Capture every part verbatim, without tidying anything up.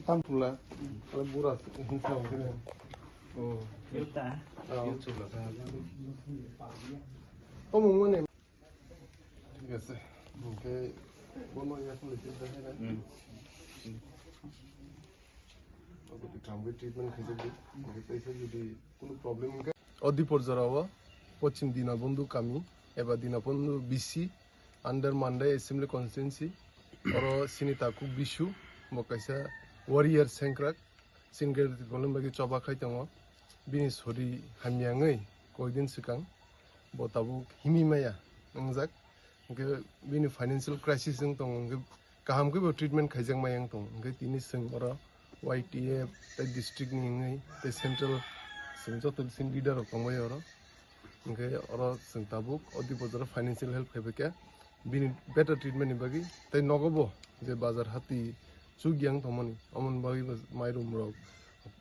Tam pula, pula bura. Oh. Yuta. Oh. Tomung mane. Thik ase. Hwnkhe bono yakung le chinta khaina. Hmm. Obo twi thamwi treatment khaijak di. Hwnkhe teisa jodi kuno problem wngkha. O Dipor jorao Pochim Dinabondhu kami eba Dinabondhu B C under Mandai Assembly Constituency. Oro sini takhuk Bisu, bo kaisa warrior sengkrak. Singel golem bagwi choba khai tongo. Bini sori hamya wngwi koidin swkang bo tabuk himwi maya wngjak. Hwnkhe bini financial crisis wng tongo, hwnkhe kaham khe bo treatment khaijak maya wng tongo. Hwnkhe tini chwng oro Y T F tei district ni wngwi tei central chwng joto sini leader rok tongbai oro. Hwnkhe oro chwng tabuk o Dipor jorao financial help khai phaikha bini better treatment ni bagwi. Tei nogo bo je bazar hati chukya wng tongmani, omoni bagwi bo mairum rok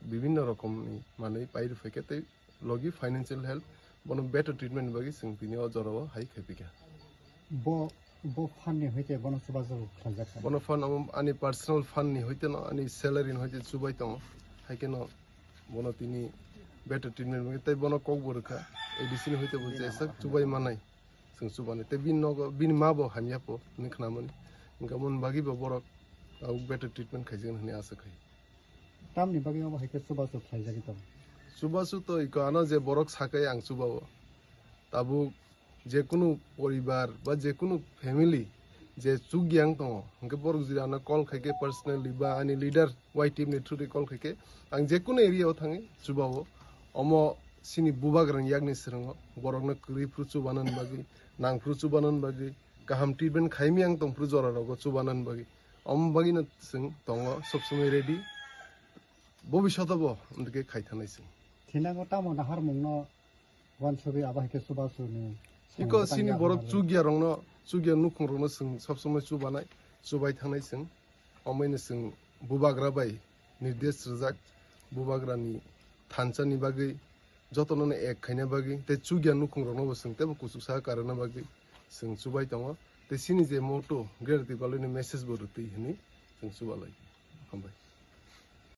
bibinno rokomni manwi pai rw phaikha tei logi financial help bono better treatment ni bagwi chwng tini o jorao hai khai phaikha. Bo, bo fund ni hoite bono chubachu khlaijak kha? Bono fund amo ani personal fund ni hoite no, ani salary ni hoite chubai tongo, hai kheno bono tini better treatment bagwi tei bono kok bo rwkha, A D C ni hoite bo jesa chubai manai. Chwng chubani. Tei bini nogo, bini ma bo hamya po, hwnwi khnamani. Hwnkhe aboni bagwi bo borok tabuk better treatment khaijak hwnwi asa khai. Tamni bagwi obo hai khe chubachu khlaijagwi tongo? Chubachu to iko ano je borok sakai ang chubao. Tabuk je kunu poribar ba je kunu family je chukya wng tongo, hwnkhe borok jodi ano call khai khe personally ba ani leader Y T F ni through di call khai khe ang je kunu area o thangwi chubao. Omo sini bubagrang yakni swrwngo borokno kwrwi phuru chubanani bagwi, nang phuru chubanani bagwi, kaham treatment khaimya wng tong phuru jora rogo chubanani bagwi. Omo bagwino chwng tongo sob somoi ready. Bobishoto bo hwnkhe khai thangnai chwng. Thinango tamo naharmungno wansugwi abo hai khe chubachu ni iko samung sini tangya borok hwnwi. Chukya rokno, chukya nukhung rokno chwng sob somoi chubanai, chubai thangnai chwng. Omoino chwng bubagra bai nirdesh rwjak, bubagrani thansa ni bagwi, jotono no ek khaina bagwi, tei chukya nukhung rokno bo chwng teibo kuchuksa karana bagwi chwng chubai tongo. Tei chini je motto, Greater Tipraland ni message bo rwtwi hwnwi chwng chubalai. Hambai.